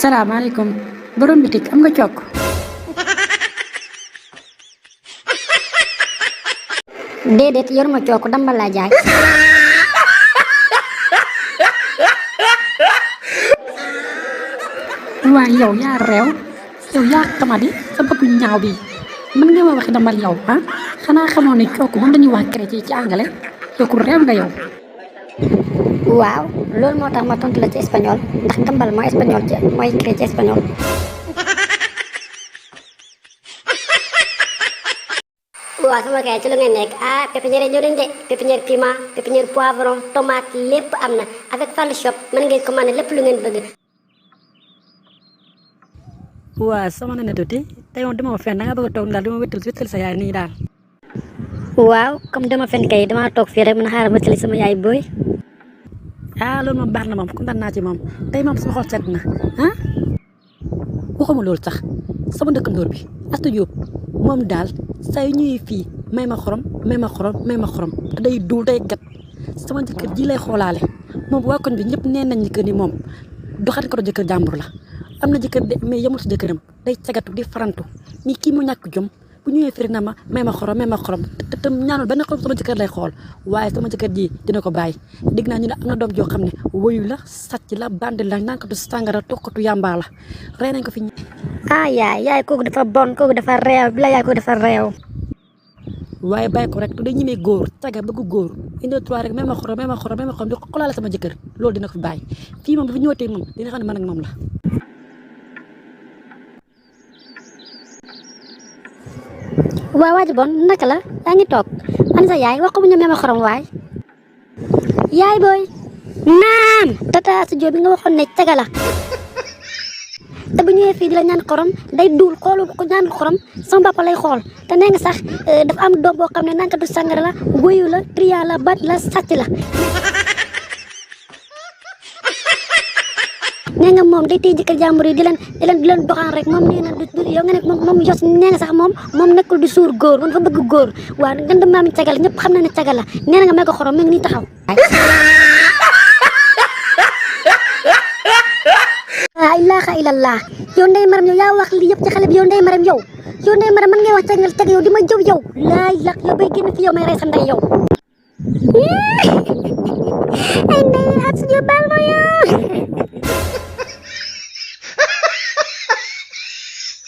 salaamaaleykum borom bitik am nga cokk. déedéet yoruma cokk dambal laa jaay. waaye yow yaa réew yow yaa xamadi sa bopp ñaaw bi mën nga ma waxi dambal yow ah xanaa xamoo ne cokk moom dañuy wax chrétien ci anglais yow ku réew nga yow. waaw loolu moo tax ma tontu la ci espagnol ndax dambal mooy espagnol mooy crée ci espagnol. waaw sama gars yi ci lu ngeen nekk pépinière ñëw nañ de pépinière piment pépinière poivron tomate lépp am na avec Fallou Shop mën ngeen commandé lépp lu ngeen bëgg. waa sama na ne tuuti tey moom dama fenn da nga bëgg a toog daal dama wéttal sa yaay nii daal. waaw comme dama fen kay dama toog fii rek mën a xaaral wéttali sama yaay booy. loolu moom baax na moom kontaan naa ci moom tey moom sama xol sedd na ah waxuma loolu sax sama dëkkandoor bi Astou Diop moom daal saa yu ñëwee fii may ma xorom te day duul day gat sama jëkkër ji lay xoolaale moom waa koñ bi ñëpp nee nañ ni que ni moom doxat ko jëkkër jàmbur la am na jëkkër de mais yemul si jëkkëram day cagatu di farantu ni kii mu ñàkk jom bu ñëwee firi na ma may ma xorom te ñaanul benn xorom sama jëkkër lay xool waaye sama jëkkër ji dina ko bàyyi dégg naa ñu ne am na doom joo xam ne woyu la sàcc la bandi la nankatu sàngara tokkatu yàmbaa la rey nañ ko fi. yaay kooku dafa bon kooku dafa réew bi la yaay kooku dafa réew. waaye bàyyi ko rek tu day ñemee góor caga bëgg góor indi trois rek may ma xorom di xolaale sama jëkkër loolu dina ko fi bàyyi fii moom dafa ñëwatee moom dina xam ne man ak moom la. waaw waa ji bon naka la yaa ngi toog an sa yaay wax ko mu ñëw ma xorom waay yaay booy naam tata Astou Diop bi nga waxoon ne caga la te bu ñëwee fii di la ñaan xorom day duul xoolu ko ñaan xorom sama papa lay xool te nee nga sax dafa am doom boo xam ne nankatu sàngara la wéyu la triya la bat la sàcc la nee nga moom day téye jëkkër jàmbur yi di leen doxaan rek moom nee na yow nga ne moom yos nee nga sax moom nekkul di suur góor moom dafa bëgg góor waaw nga dem maami cagal ñëpp xam na ne cagal la nee na nga may ko xorom mi ngi nii taxaw. laa ilaaha illallah yow Ndeye Marème yow yaa wax lii yëpp ci xale bi yow Ndeye Marème yow Ndeye Marème man ngay wax cag yow di ma jëw yow laay lak yow bay génn fi yow may rey sa ndey yow. ay Ndeye Astou Diop baal ma yow.